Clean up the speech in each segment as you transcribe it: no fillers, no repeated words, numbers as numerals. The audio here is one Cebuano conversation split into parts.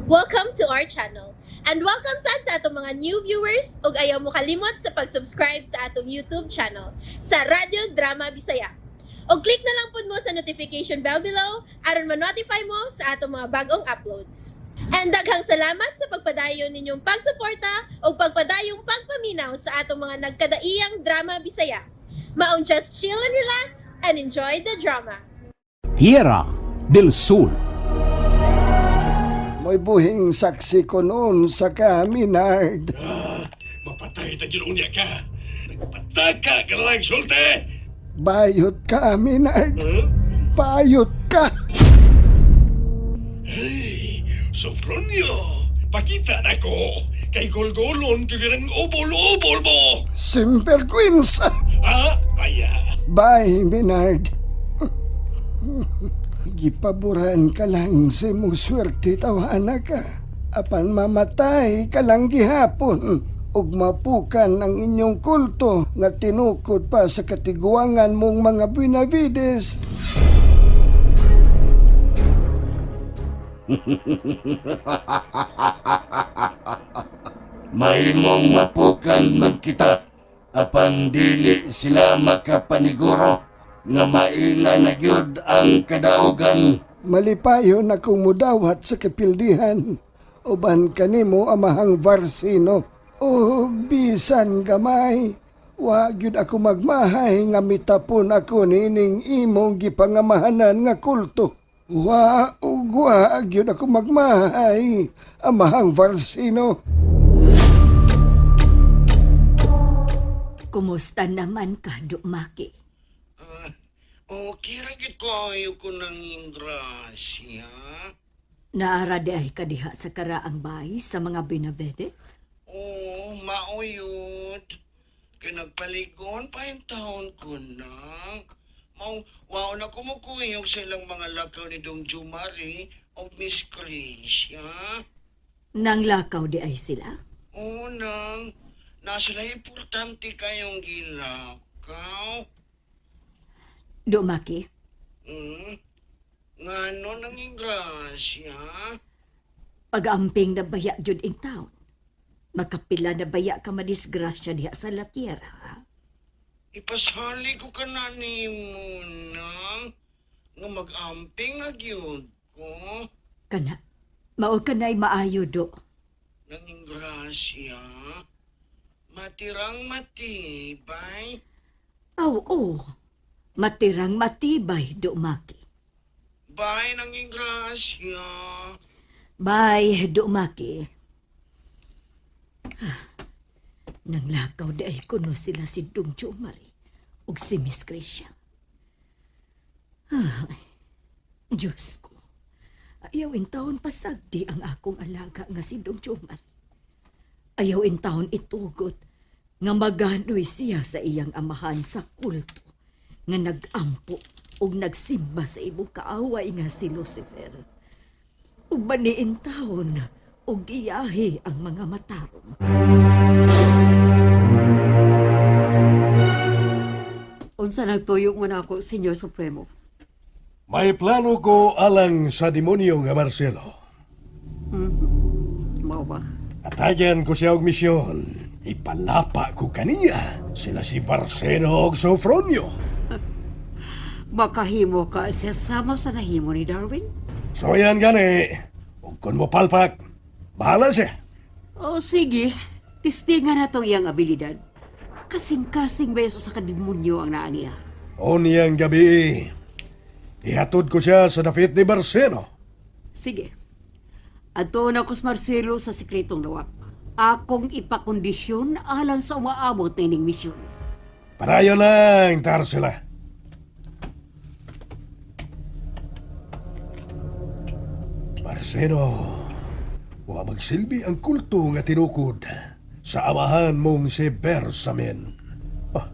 Welcome to our channel. And welcome sad sa atong mga new viewers ug ayaw mo kalimot sa pag-subscribe sa atong YouTube channel sa Radyo Drama Bisaya. Og click na lang pud mo sa notification bell below aron ma-notify mo sa atong mga bagong uploads. And daghang salamat sa pagpadayon ninyong pagsuporta ug pagpadayong pagpaminaw sa atong mga nagkadaiyang drama Bisaya. Maong just chill and relax and enjoy the drama. Tierra del Sol. Mo'y buhing saksi ko noon sa kaminard. Mapatay ta gyud unya ka. Nagpataka ka lang sulte. Bayot ka, Minard. Huh? Bayot ka. Hey, Sofronio, pakita na ko. Kay golgolon ko ng ubol-ubol mo. Simperquinsa. Ah, kaya. Bye, Minard. Gipaboran ka lang sa imong swerte tawana ka. Apan mamatay ka lang gihapon ug mapukan ang inyong kulto nga tinukod pa sa katiguangan mong mga Buenavides. Mahimong mapukan man kita apan dili sila makapaniguro nga maila na gyud ang kadaugan. Malipayon akong mudawat sa kapildihan. Uban kanimo amahang Varsino. O bisan gamay, wa gyud ako magmahay nga mitapon ako nining imong gipangamahanan nga kulto. Wa ug wa gyud ako magmahay, amahang Varsino. Kumusta naman ka, Dumaki? Ah, okay ra gid kayo ko nang ingrasya. Naara di ay kadiha sa karaang bahay sa mga Benavides? Oo, mauyod. Kay nagpaligon pa yung taon ko na. Mau, wao na kumukuyog sa ilang mga lakaw ni Dong Jumari o Miss Gracia. Nang lakaw di ay sila? Oo nang, nasa sila importante kayong gilakaw. Dumaki, Ngano nang ingrasya? pag-amping na baya jud in town. Makapila na baya ka madisgrasya diha sa La Tierra. Ha? Ipasali ko ka na ni nang nga mag-amping na gyud ko. Kana, mao ka na'y maayo do. Nanging grasya, matirang matibay. Aw, oo. Matirang matibay, Dumaki. Bye, nanging grasya. Bye, Dumaki. Nanglakaw di ay kuno sila si Dong Jomari ug si Miss Gracia. Ay, Diyos ko. Ayaw in taon pasagdi ang akong alaga nga si Dong Jomari. Ayaw in taon itugot nga maganoy siya sa iyang amahan sa kulto nga nagampo ug nagsimba sa imong kaaway nga si Lucifer. Ug baniin taon ug giyahi ang mga matarong. Unsa nagtuyo mo na ako, Senyor Supremo? May plano ko alang sa demonyo nga Marcelo. Mao ba? Atagan ko siya og misyon. Ipalapa ko kaniya. Sila si Barceno og Sofronio. Makahimo ka siya sama sa nahimo ni Darwin? So yan gani. Ug kun mo palpak, bahala siya. O sige, testingan na tong iyang abilidad. Kasing-kasing ba sa kademonyo ang naa niya? Unyang gabi, ihatod ko siya sa dapit ni Barceno. Sige. Adto na ko sa Marcelo sa sikretong lawak. Akong ipakondisyon alang sa umaabot na ining misyon. Padayon lang, Tarsila. Marcelo, wa magsilbi ang kulto nga tinukod sa amahan mong si Bersamin. Ah,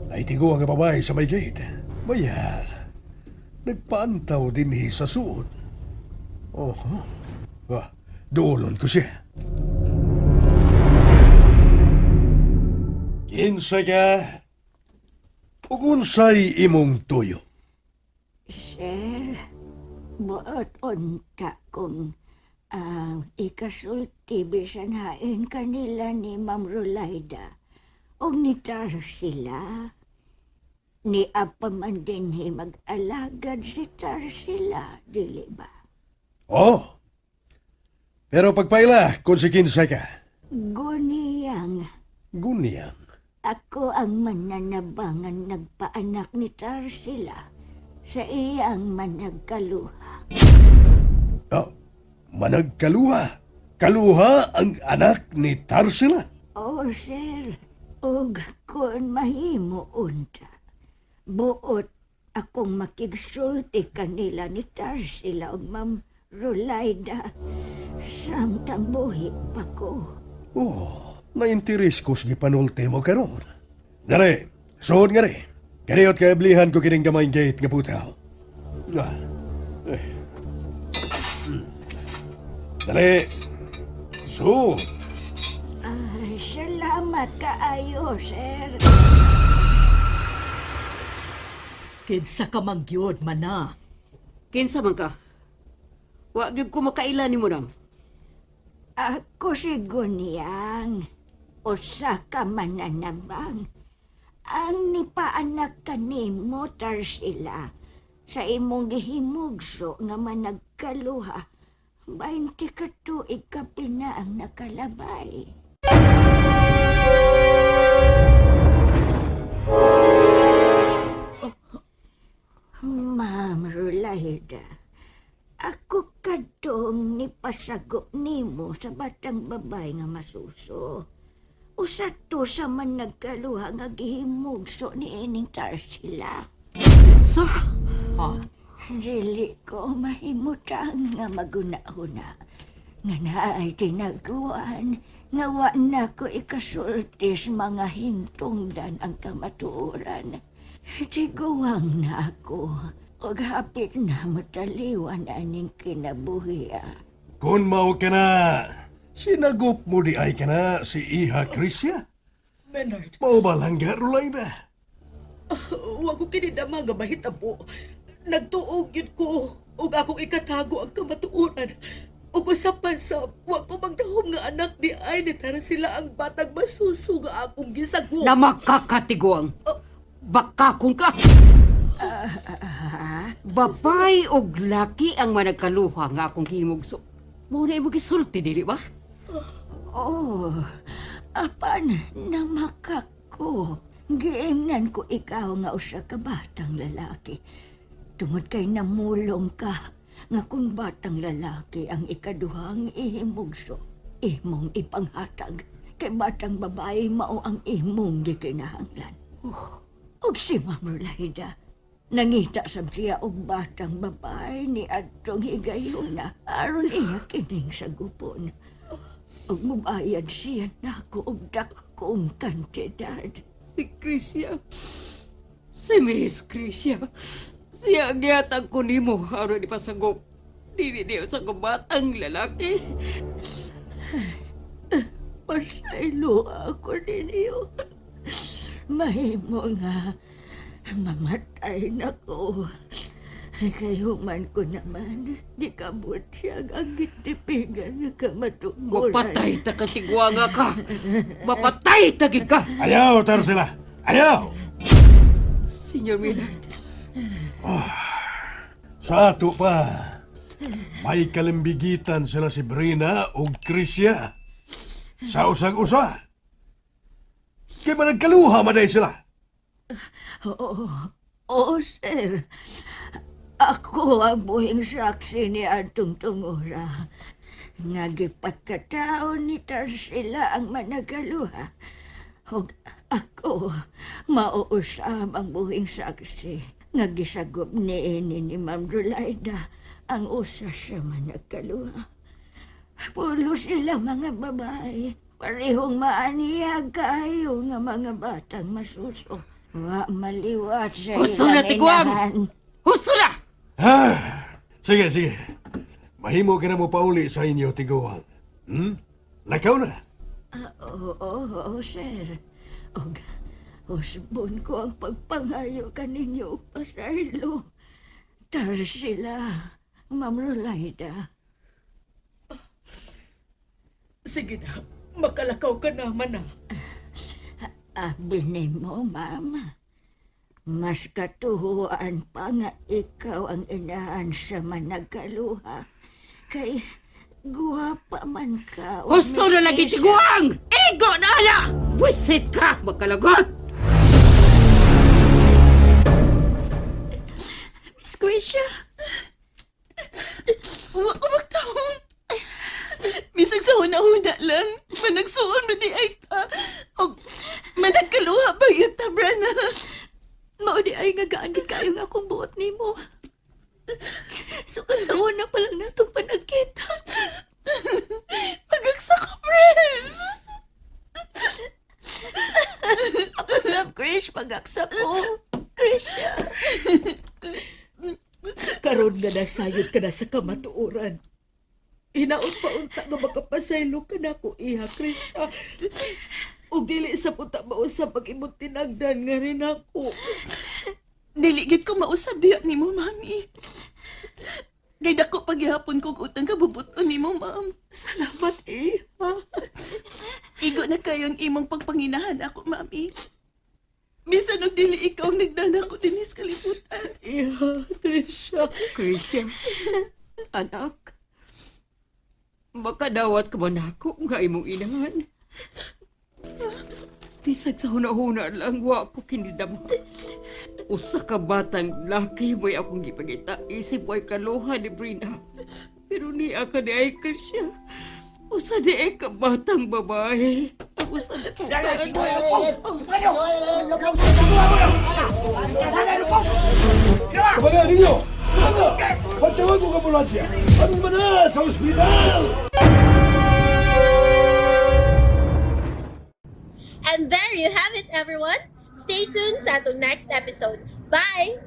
naitigo ang babae sa may gate. Maya, nagpaantaw din sa suod. Oho. Ah, duolon ko siya. Kinsa ka? Ug unsay imong tuyo? Sir, buot unta kong Ang ikasulti bisan hain kanila ni Ma'am Rolaida og ni Tarsila. Ni apa man dinhi mag-alagad si Tarsila, dili ba? Oh. Pero pagpaila, kung si kinsay ka. Guniyang, Gunyang. ako ang mananabangan nagpaanak ni Tarsila sa iyang managkaluha. Oh, managkaluha. Kaluha ang anak ni Tarsila. Oo, sir. Og kung mahimo unta, buot akong makigsulti kanila ni Tarsila og Ma'am Rolaida samtang buhi pa ko. Oh, nainteres ko sa gipanulti mo karon. Dali, suod nga ri. Kaniyot kay ablihan ko kining gamay gate nga putaw. Ah, eh. Dali, suod. Ay, salamat kaayo, sir. Kinsa ka man gyud mana. Kinsa man ka? Wa gyud ko makaila nimo nang. Ako si Gunyang, usa ka mananabang. Ang nipaanak kanimo Tarsila, sa imong gihimugso nga managkaluha, 20 ka tuig ka pina ang nakalabay. Ma'am Rulaida, ako kadtong nipasagop nimo sa batang babay nga masuso. Usa to sa man nagkaluha nga gihimugso ni ining Tarsila. Sa? Ha? Dili ko mahimutang nga maguna-una nga naay tinaguan nga wa na ko ikasulti sa mga hintungdan ang kamatuoran. Tiguang na ako ug hapit na mataliwan aning kinabuhi. Kung mao ka na, sinagop mo di ay ka na si Iha Krisya. Menard, Mao ba lang ga, Rulaida? wa ko kinidama nga mahitabo. Nagtuog yun ko ug akong ikatago ang kamatuoran. Ug usapan sa wa ko magdahom nga anak di ay ni Tarsila ang batang masuso nga akong gisagop. Na makakatiguang. Bakakon ka. Babay og laki ang managkaluha nga akong himugso. Mao na imo gisulti dili ba? Oh, apan namakak ko. Giingnan ko ikaw nga usa ka batang lalaki. Tungod kay namulong ka nga kung batang lalaki ang ikaduhang ihimugso, imong ipanghatag. Kay batang babae mao ang imong gikinahanglan. Oh, ug si Ma'am Rolaida, nangita sab siya og batang babae ni adtong higayuna aron iya kining sagupon. Ug mubayad siya nako og dakong kantidad. Si Krisya. Si Miss Krisya. Siya ang gihatag ko nimo aron ipasagop. Dili niyo sa batang lalaki. Pasaylo ako ninyo. Mahimo nga mamatay na ko. Kayo man ko naman, di kabot siya ang gitipigan nga kamatuoran. Mapatay ta ka tigwanga ka. Mapatay ta gid ka. Ayaw, Tarsila! Ayaw! Senyor Millard. Sa ato pa, may kalimbigitan sila si Brina o Krisya. Sa usag-usa. Kaya ba nagkaluha maday sila? Oo, oo, sir. Ako ang buhing saksi ni Atong Tungura. Nga gipagkatao ni Tarsila ang managaluha. Ug ako, mauusab ang buhing saksi. Nga gisagop ni ini ni Ma'am Rolaida ang usa sa managkaluha. Pulo sila mga babae. Parehong maaniyag kaayo nga mga batang masuso. Wa maliwat sa Gusto na, ilang Tiguang! inahan. Husto na! Ah, sige, sige. Mahimo ka na mo pauli sa inyo, tiguang. Lakaw na. Ah, oo, oo, oo, sir. Og, usbon ko ang pagpangayo kaninyo og pasaylo. Tarsila, Ma'am Rolaida. Sige na, makalakaw ka naman na. Abi nimo, ma'am. Mas katuhuan pa nga ikaw ang inahan sa managkaluha. Kay guwapa man ka. O Gusto na lagi Miss Krisha. tiguang! Igo na ala! Wisit ka! Magkalagot! Miss Krisha. Wa ko magtahom. Bisag sa huna-huna lang, managsuon na di ay ta. Og managkaluha ba yun ta, Brana? Mao di ay nga gaan di kayo nga akong buot nimo. Sukad sa una pa lang natong panagkita. Pagagsa ko, Bren! Ako sab, Krish, pagaksa ko. Krisha. Karon nga nasayod ka na sa kamatuoran. Hinaot pa unta nga makapasaylo ka na ko iha, Krisha. Ug dili sa punta mausab ang imong tinagdan nga rin ako. Dili gid ko mausab diha nimo, mami. Kay dako paghihapon kog utang kabubuton nimo, ma'am. Salamat, iha. Igo na kayo ang imong pagpanginahan ako, mami. Bisan og dili ikaw ang nagdana ko dinis kalibutan. Iha, Krisha. Krisha, anak, makadawat ka ba nako nga imong inahan? Bisag sa huna-huna lang, wa ko kinidama. Usa ka batang laki mo'y akong gipangita. Isip mo'y kaluha ni Brina. Pero niya ka ni ay Krisha. Usa di ay ka batang babae. Ang usa na ko Kabaga ninyo! Kabaga! Pagtawag ko ambulansya! Ano man na sa ospital! And there you have it, everyone. Stay tuned sa atong next episode. Bye!